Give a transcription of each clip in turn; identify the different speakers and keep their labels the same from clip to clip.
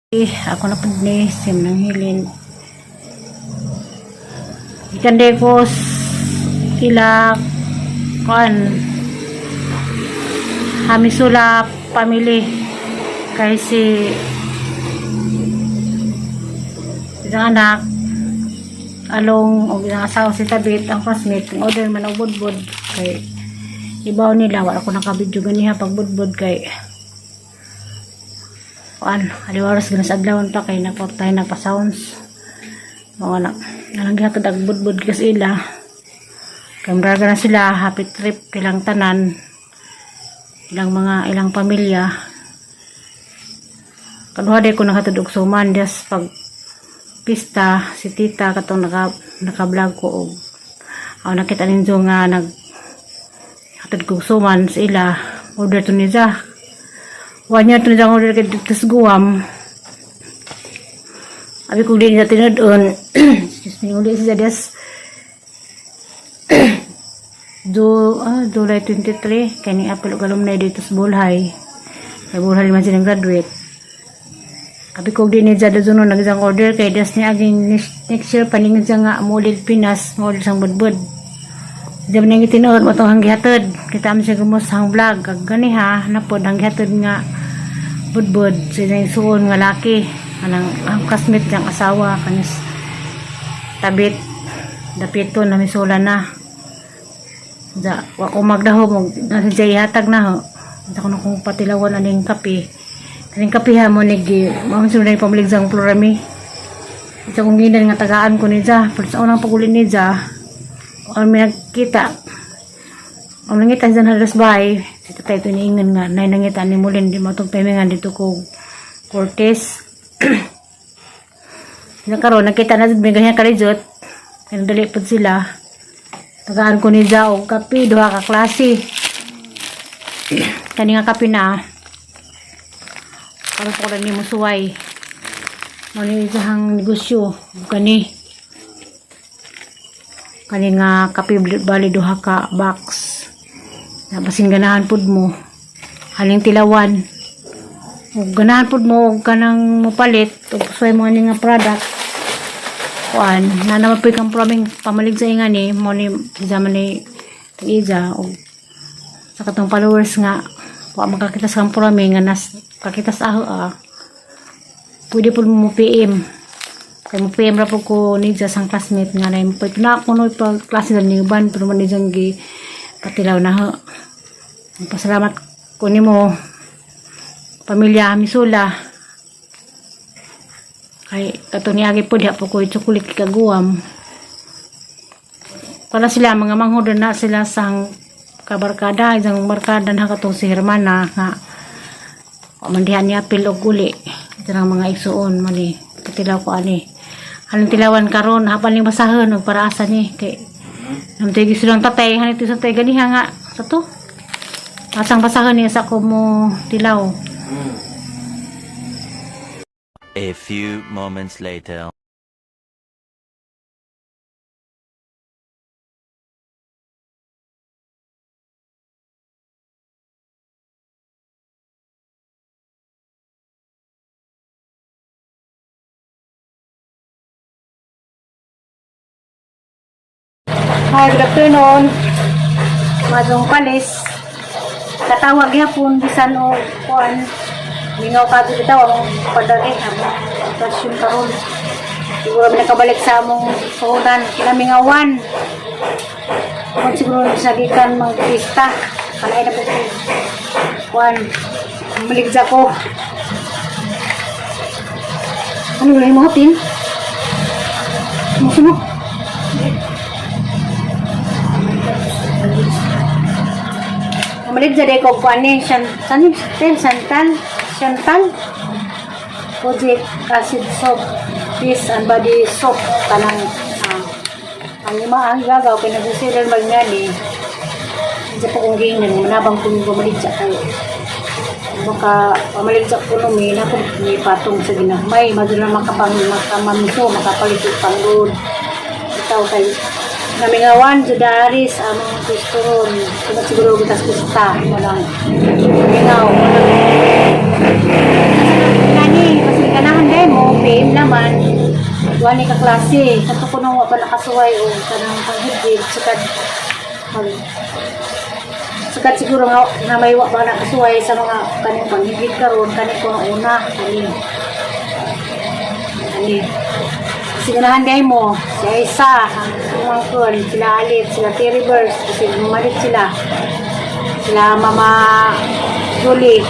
Speaker 1: Eh, ako na pud ni sim nang hilin. Ikan ko ila kuan Hamisula family kay si isang anak along og isang asawa si Tabit ang classmate ang order man og budbud kay ibaw nila. Wala ko nakabidyo ganiha pag budbud kay kuan aliwaras gana sa adlawon pa kay nagportahe nagpa-sounds mga na anang gihatod ag budbud kasi ila kay muraga na sila happy trip ilang tanan, ilang mga ilang pamilya. Kaduha day ko nakatod og suman des pag pista si tita katong naka vlog ko og ako nakita ninyo nga nag hatod kog suman sa ila. Order to niya, 1 year to niya ang order kay dito sa Guam. Abi ko di niya tinud-on. Excuse me, uli siya des do July 23 kay ni Apple ug alumni dito sa Bulhay kay Bulhay man silang graduate. Abi ko di niya dazono nag isang order kay des ni aging next year paningin siya nga mulid Pinas mulid sang budbud. Di man nang tinuod mo tong hanggihatod. Kita man siya gumos hang vlog. Kag gani ha, napod hanggihatod nga budbud. Sa isang suon nga laki. Anang ang classmate niyang asawa. Kanis tabit. Dapito na misula na. Da, wa ko magdaho mo. Nasa siya ihatag na ho. Ito ko na kung patilawan aning kape. Aning kape ha mo nigi. Mga sunod na pamalig sang plurami. Ito kong ginan nga tagaan ko ni Ja. Pero sa unang paguli ni Ja, ang may nagkita ang nangita sa halos bahay dito tayo tiniingan nga nay nangita ni Mulin di matong timingan dito ko Cortez nakaroon nakita na may ganyan kalijot kaya dali po sila. Tagaan ko ni Ja og kape duha ka klase. Kani nga kape na karon ko ni musuway mo ni isang negosyo kani kani nga kape bali duha ka box na basin ganahan pud mo haling tilawan ug ganahan pud mo og kanang mopalit ug suway mo ani nga product kuan na naman pud kang praming pamalig sa inga ni mo ni zaman ni Iza ug sa katong followers nga wa makakita sa kang praming nga nas kakita sa aho ah pwede pud mo PM kay mo PM ra po ko ni sa classmate nga na mo na ako no pag klase na ni uban pero man ni gi patilaw na ho. Pasalamat ko nimo pamilya Misula kay kato niagi po diha po ko chocolate kagaguam para sila mga manghod na sila sang kabarkada isang barkada na katong si Hermana nga wa man diha niya apil og uli. Ito ang mga igsuon man ni patilaw ko ani anong tilawan karon hapan ning basahon og para asa ni kay namtay silang tatay hanito sa tay ganiha nga sa to asang basahon niya sa ko mo tilaw.
Speaker 2: A few moments later.
Speaker 1: Hi, good afternoon. Madong palis. Katawag gyapon bisan og kuan. Mingaw ka bitaw ang padari amo. Sitwasyon karon. Siguro may nakabalik sa among suhunan. Kinamingawan. Kung siguro sa gikan magpista. Kanay na po ko. Kuan. Maligza ko. Ano yung mo tin? Mo Umalit dyan ko po ani san ten santan santan kojic acid soap face and body soap kanang ang ima ang gagaw kay nagsisilal magngani sa po kong giingnan manabang kung bumalik siya kay baka pamalit sa kuno may na kung may patong sa ginagmay madula makapang makamamiso makapalit og panggod itaw kay namingawan judaris among pwesto ron sunod siguro gitas pista walang mingaw walang nani kasi ganahan. Duha ni ka klase. Kato ko nang wa pa nakasuway o kanang panghibid sukad mag sukad siguro nga na may wa pa nakasuway sa mga kaning panghibid karon kani ko nga una kani. Kani. Sigurahan day mo, si Aisa, ang sumangkon, sila Alit, sila Terry Burns, kasi malit sila. Sila Mama Julie.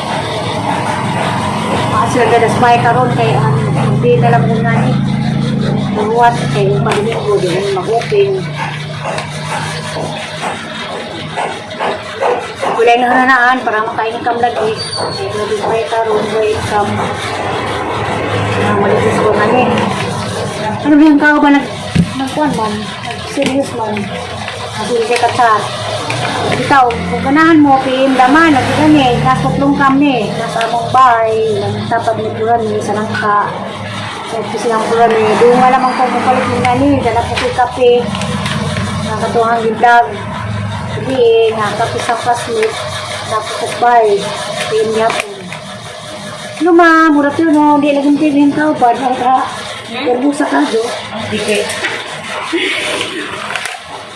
Speaker 1: Sila gadas bay karon kay ang hindi na lang muna ni. Buwat kay yung Domingo, di na mag-open. Wala na hanaan para maka-income lagi. Kay grabe bay karon, way income. Malit sa kung ano eh. Ano ba yung kao ba nagkuhan man? Nag-serious man? Naguli siya ka sa ikaw, kung ganahan mo, PM laman, nagigani, eh, nasa tlong kam ni, nasa among bahay, nagtapad ni Puran ni, sa langka, sa opisina ng Puran ni, doon nga lamang kung kapalit mo gani, dala po ko'y kape, nakatuhang giblog, hindi eh, nakape sa classmate, tapos sa bahay, PM yapon. Luma, mura to no, di lagi tingin ka ba, naka, pero sa kaso,
Speaker 3: Dike.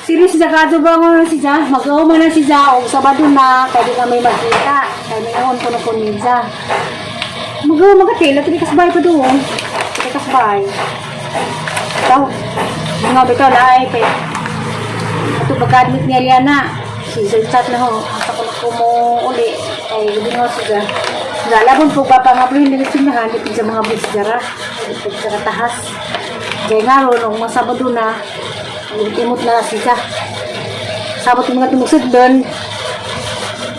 Speaker 1: Serious sa kato ba nga si Ja? Mag-uuma na si Ja o Sabado na, kaya di kami magkita. Kaya may noon ko na po niya. Mag-uuma ka tila, tuloy kasbay pa doon. Tuloy kasbay. Ikaw, mga bitaw laay kay. Ato pagka-admit ni Aliana, si Sir Chat na ho, asa ko na ko mo uli. Kay gabi nga si Ja. Galabon po pa nga po hindi na dito sa mga bus jara. Dito sa katahas. Kaya nga ron, nung mga Sabado na, imot na siya. Sabot yung mga tumugsod doon.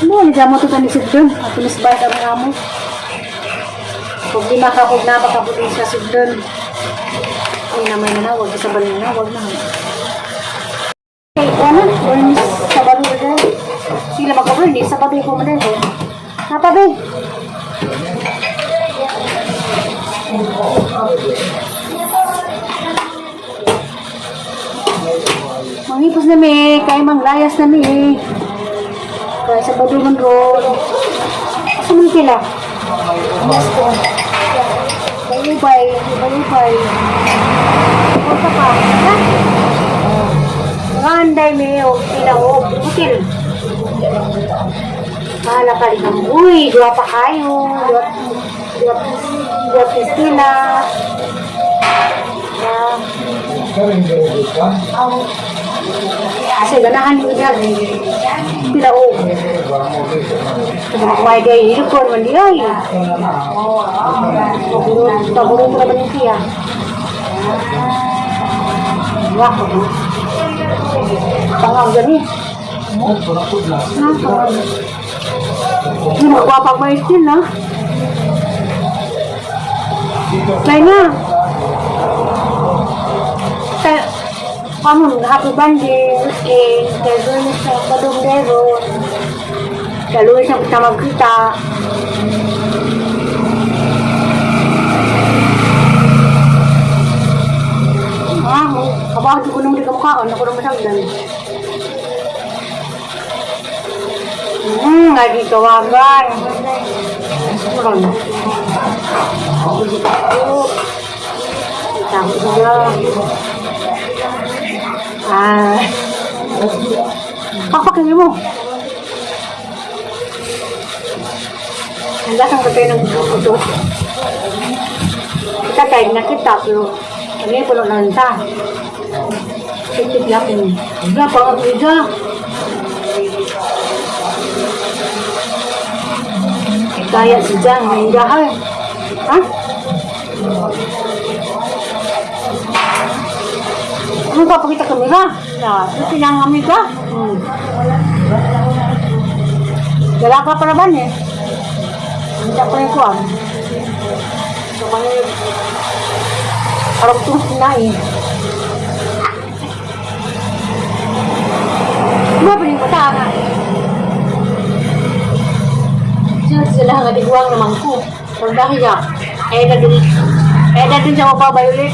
Speaker 1: Ano, hindi mo ito tanisod doon. At tumisbay ka mga amo. Kung di makakog na, baka buti siya sud doon. Ay, namay na na, wag sa balin na, wag na. Ay, ano? Burn Sabado na dahil. Sila magka-burn eh, Sabado ko man dahil. Napa, be? Mangipos na mi, kay manglayas na mi. Kaya sa Badugan Road. Asa man sila? Bayubay, bayubay. Punta pa. Ha? Randay mi o pila o butil. Bahala pa rin. Uy, duwa pa kayo. Duwa, duwa, duwa pistila. Yeah. Kasi ganahan mo niya. Pila o. Kasi makuhay kayo, hilikon, mandi ay. Paguro ko naman yung siya. Wah, ko. Pangaw gani. Ha, pangaw. Hindi makuha pag may still, ha? Kaya na. Kaya, kamo, happy birthday, eh, kay Bernie sa Padongero. Kaluwi sa kita magkita. Ah, kabahan ko naman di kamukhaan, ako naman masagdan. Lagi kawagan. Meron. Takot siya. Ah. Pakpakin mo. Ang lasang ko tayo ng utos. Kita tayo nakita, pero ano yung puno ng ta. Titip yapin. Wala pa ako ija. Kaya si Jang, may gahay. Ha? Ano pa pakita kamera? Na, pinangami ka? Dala ka pa naman eh. Hindi ako yung kuwan. So, kami, parang tungkol na eh. Ano ba yung bata nga? Sila sila nga diguang naman ko. Pag dahil niya, eh na dun, eh na dun siya mapabayulit.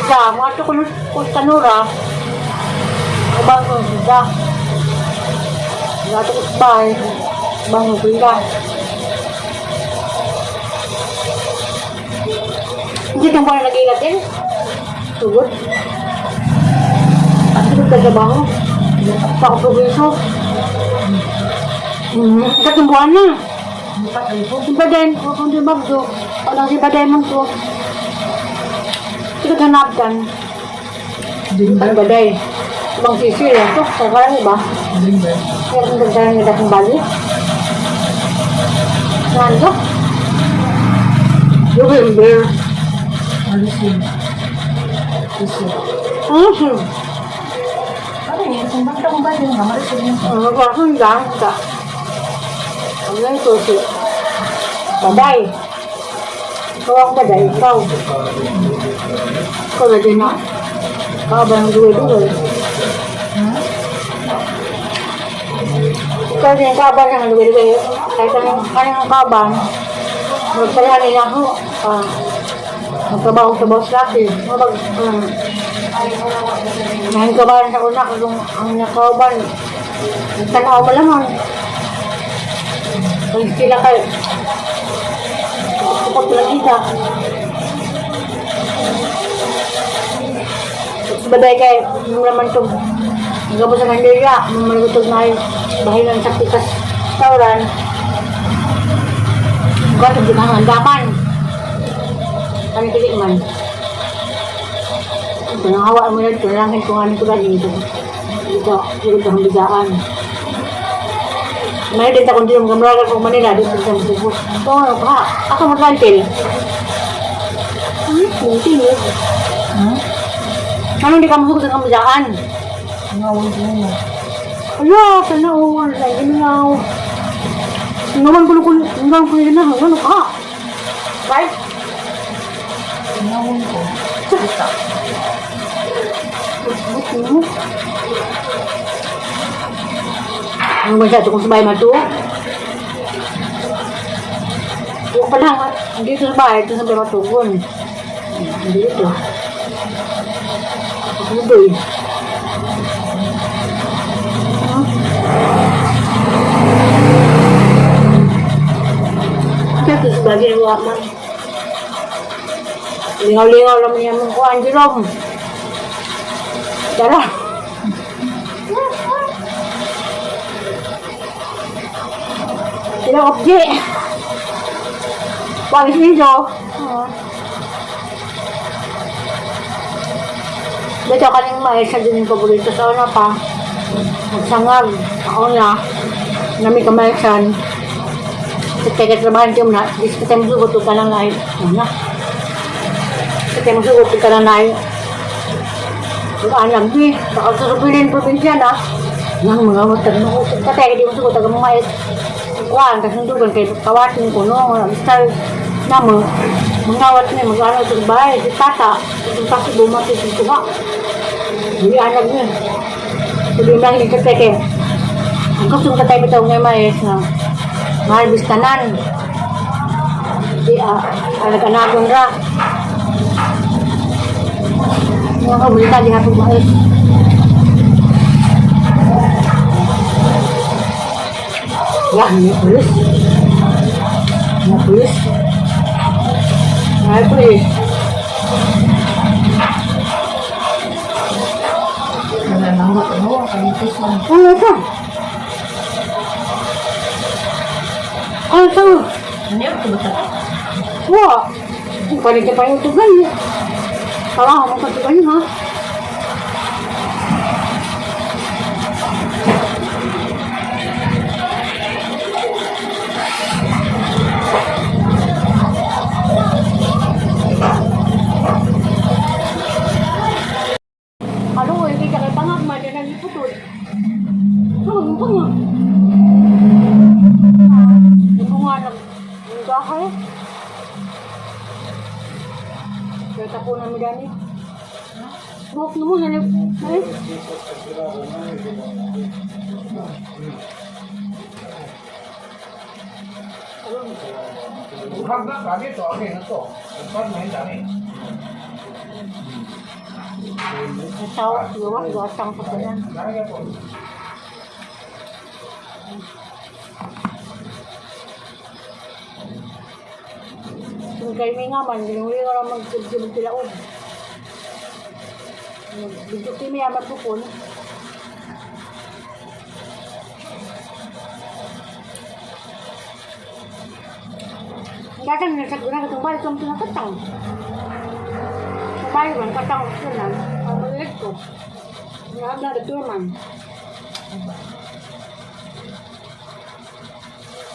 Speaker 1: Sa, mga ito ko tanura, ubang ko sila. Mga ito ko sa bahay, ubang ko sila. Hindi kang buwan nag-ingat eh. Tugod. Ang tugod ka trabaho. Pa ako progreso. Katong buwan na. Si Baden, kung di magdo. Walang si Baden man ko. Ito hanapkan. Ang baday. Ibang sisi lang to. Sa karang iba. Kaya kung dagdagan nga dakong bali. Saan to? November. Ano ba? Hanggang ka. Hanggang susi. Baday. Ikaw ang baday. Ikaw. Ikaw na din na. Ikaw ba ang duwe-duwe? Ikaw din kaban ang duwe-duwe. Kahit anong anong kaban. Magpareha nila ako. Ah, magtrabaho sa boss laki. Mabag, ngayon kaban sa una, kung ang nakauban, tanaw mo lamang. Kung sila kayo, kapag lang kita. Baday kay, nung naman itong, nagabot sa Manila, nung malutog na yung bahay ng sa Pikas Tauran, Gatog di kang andaman. Kami dili man. Pinangawa mo na ito, nalangin ko nga ko dito. Dito, dito ang bigaan. May din ta kundi yung gamraga ko Manila dito sa Cebu. To ano ka? Ako magkantil. Hindi. Ano hindi ka masukot sa kambigaan? Ala, sana uwan sa ginaw. Ngawan ko ko, ngawan ko na, ano ka? Right? Buti mo. Ano ba siya? Ito kung sa bahay matuo? Huwag pa lang. Dito sa bahay, ito sa bahay matugon. Dito. Tuloy. Ito sa bagay ng waman. Lingaw-lingaw lang niya mong kuhan, Jerome. Tara. Sila obje. Wag ninyo. Oo. Dito kaning mais sa din yung paborito sa una pa. Magsangag. Ako na. Nami kamaisan. Sa teka trabahan tiyo na. Dis ka tayo masugot ka lang na. Ano na. Sa tayo masugot ka lang na. Alam di. Baka susupilin probinsya na. Nang mga watag mo. Katay, di mo sugot ang mga mais. Kuan, kasundugan kay kawatin ko no. Basta na mo. Mga wat ni mag-ano itong bahay. Si tata. Itong kasi bumati itong tuha. Hindi anak niya. Sabi lang hindi katay kay. Ang kusong katay bitaw ngay mais na. Mahal bistanan. Di alag-anagon ra. Mga kabulita, di hapon mais. Wah, ini pulis. Ini pulis. Ay, pulis. Ano ito? Ano ito? Wah, palit pa yung tugal. Parang ako mapatugan ha. Ano, hindi ka kay pangag, madalang iputol. Ano, yung pangag? Yung nga nag, yung kahay. Kaya tapo na mi dani. Buhok na mo, hanip. Ay. Natawa, gawa, gatang sa kanan. Kay may nga man, ginuwi ka lang magtilaod. Bigyo kami amat bukon. Dagan nga sa guna katong bali itong pinakatang. Sa bali man, katang ko na. Ang maliit ko. Nga na dito man.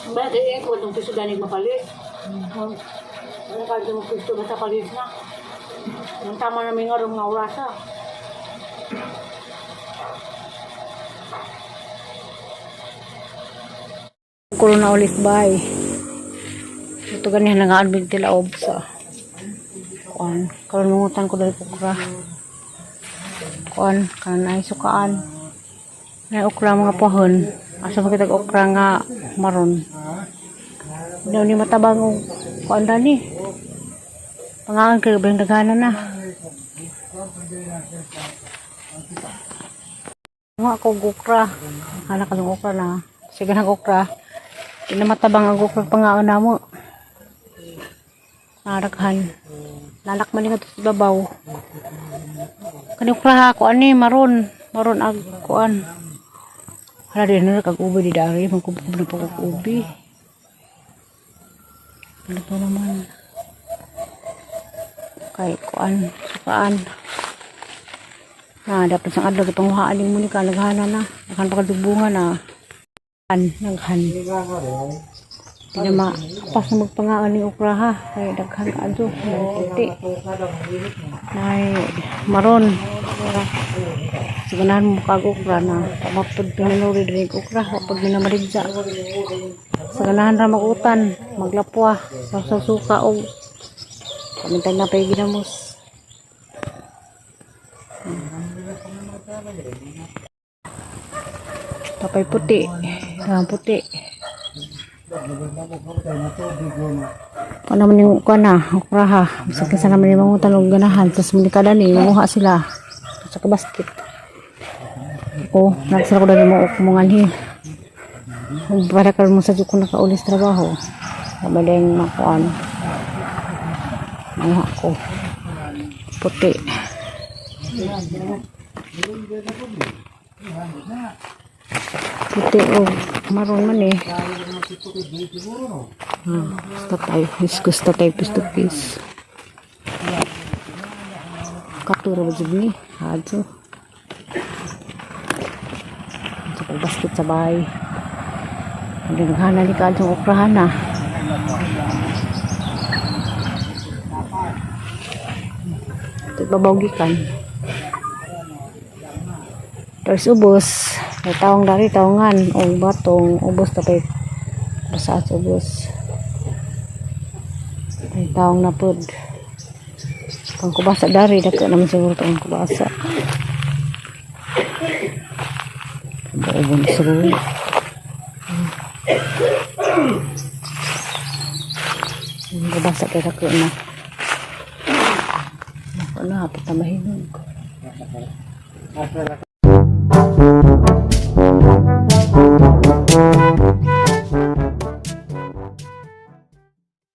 Speaker 1: Ba, kaya ko itong piso ganig mapalit. Ano ka itong piso basta palit na. Ang tama namin nga rin mga orasa. Corona ulit bay. Ito ganyan nga ang tilaob sa kuan. Karon mangutan ko dahil okra. Kuan karon ay sukaan. Nay okra mga pohon. Asa makita okra nga maron. Daw ni matabang og kuan dani. Pangaan kay bang daghana na. Mga ako og okra. Hala ka ng okra na. Sige ng okra. Di na matabang ang okra pangaon na mo. Narakhan. Lalak man nga sa babaw. Kani okra ha, kuan ni maron. Maron ag kuan. Hala din na kag ubi di dari, magkubkob na pa kag ubi. Ano to naman? Kay kuan, sukaan. Na dapat sang adlaw gipanguhaan mo ni kalaghana na. Naghan pa kadubungan na. An naghan. Di na mapas na magpangaan ni okra ha. Kay daghan ka adto, may puti. May maron. Siganahan mo kag okra na mapud pinanuri diri og okra, mapud minamaligsa. Sa ganahan ra magutan, maglapwa, sa suka og kamintag na pay ginamos. Tapay puti, ah, puti. Ano man yung kuan na, okra ha. Bisag kinsa naman yung mangutan og ganahan, tas munikada ni manguha sila sa basket. O, nagsara ko dali mo ok mo nganhi. Ug para karon mo sa ko nakaulis trabaho. Kabaleng makuan. Manguha ko. Puti. Puti og maron man eh. Ah, gusto tayo. Gusto tayo piece to piece. Katura ba jud ni? Hadyo. Sa pagbasket sa bahay. Hindi naghana ni kaadtong okrahan na. Ito babaw gikan. Tapos ubos. May tawong dari tawangan o batong ubos tapay basa at ubos. May tawong na pod. Pang kubasa dari dako naman siguro tong kubasa. Ubon siguro. Ang kubasa kay dako na. Dako na hapit na mahinog.